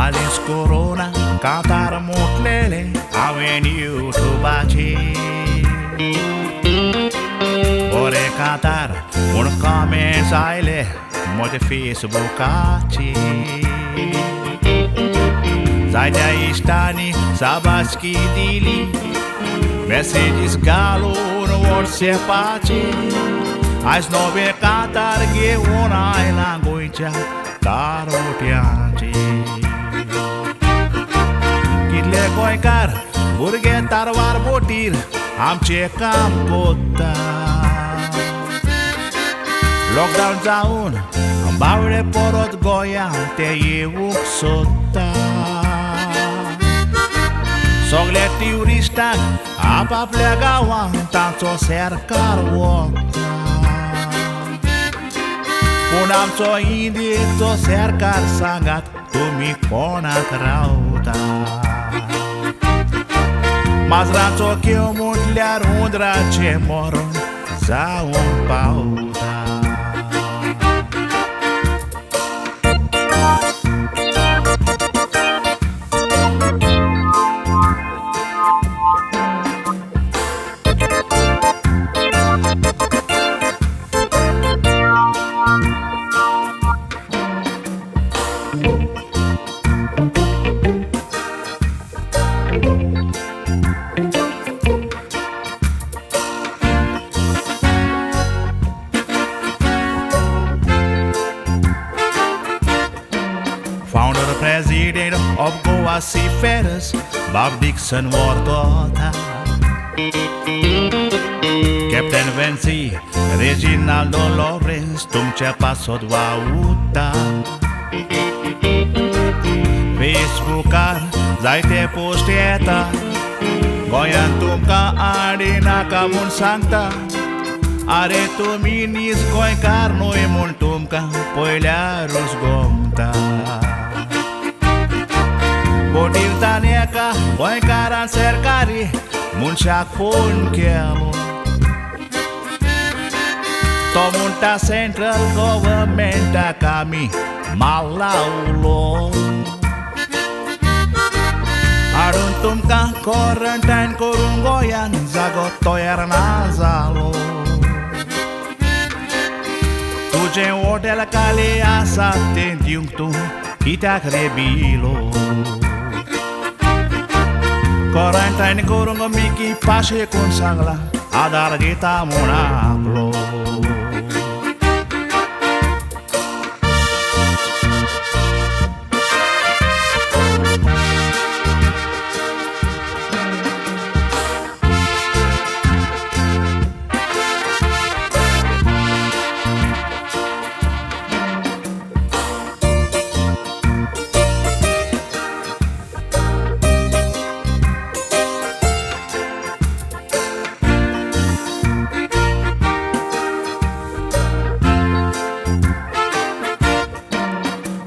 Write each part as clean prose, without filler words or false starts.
हालींच कोरोना कांतार मुटलेले हांवें युट्यूबाचेर बरें कांतार म्हूण कमेंट्स आयले म्हज्या फेसबुकाचेर जायत्या इश्टांनी शाबासकी दिली मॅसेजीस घालून वॉट्सएपाचेर आयज नवें कांतार घेवन आयलां गोंयच्या तारोट्यांचेर कितले गोंयकार भुरगे तारवार बोटीर आमचें काम कोत्ता लॉकडावन जावन बावळे परत गोंयांत ते येवंक सोदता सगल्या ट्युरिस्टांक आपापल्या गांवांत तांचो सरकार वता पूण आमचो इंडियेचो सरकार सांगात तुमी कोणाक रावता माजराचो खेळ म्हटल्यार हुंदराचें मरण जावंक पावता. Founder president of Goa Seafarers, Bob Dixon Wartota, Captain Venci, Reginaldo Lawrence, तुमच्या पासत वावुरता. फेसबुकार जायते पोस्ट येता गोंयांत तुमकां आडी नाका म्हूण सांगता आरे तुमी नीज गोंयकार न्हय म्हूण तुमकां पयल्यारूच गोमता. बोटीर ताणें एका गोंयकारान सरकारी मनशाक फोन केलो तो म्हणटा सेंट्रल गव्हर्मेंटाक आमी माल लावलो हाडून तुमकां क्वॉरंटायन करूंक गोंयान जागो तयार ना जालो तुजें हॉटेल खाली आसा तें दिवंक तूं कित्याक रे बिलो क्वॉरंटायन करूंक मिकी पाशे कोण सांगला आदार दिता म्हूण आपलो.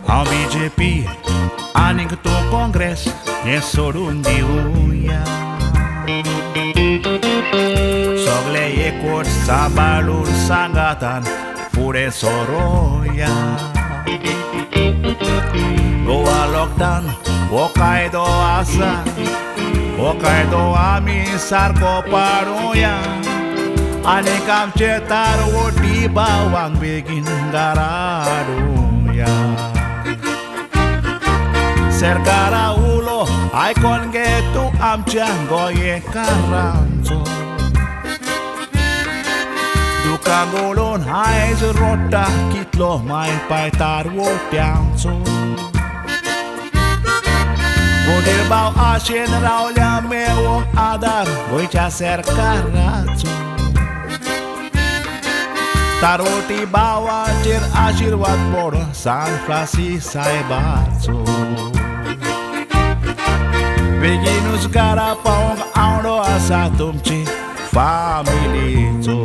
हांव बीजेपी आनीक तूं काँग्रेस हें सोडून दिवया सगळे एकवट सांबाळून सांगातान फुडें सरोया. गोवा लॉकडावन हो कायदो आसा हो कायदो आमी सारको पाडुया आनीक आमचे तारवटी भावांक बेगीन घरा हाडुया. सरकारा उलो आयकोन घे तूं आमच्या गोंयकारांचो दुकां गळोवन आयज रोडटा कितलो माय पाय तारवट्यांचो बोटीर भाव आशेन रावल्या मेळोंक आदार गोंयच्या सरकाराचो तारोटी भावाचेर आशिर्वाद पडो सान फ्रांसीस सायबाचो. बेगीनूच घरा पावोंक आवडो आसा तुमची फामिलीचो.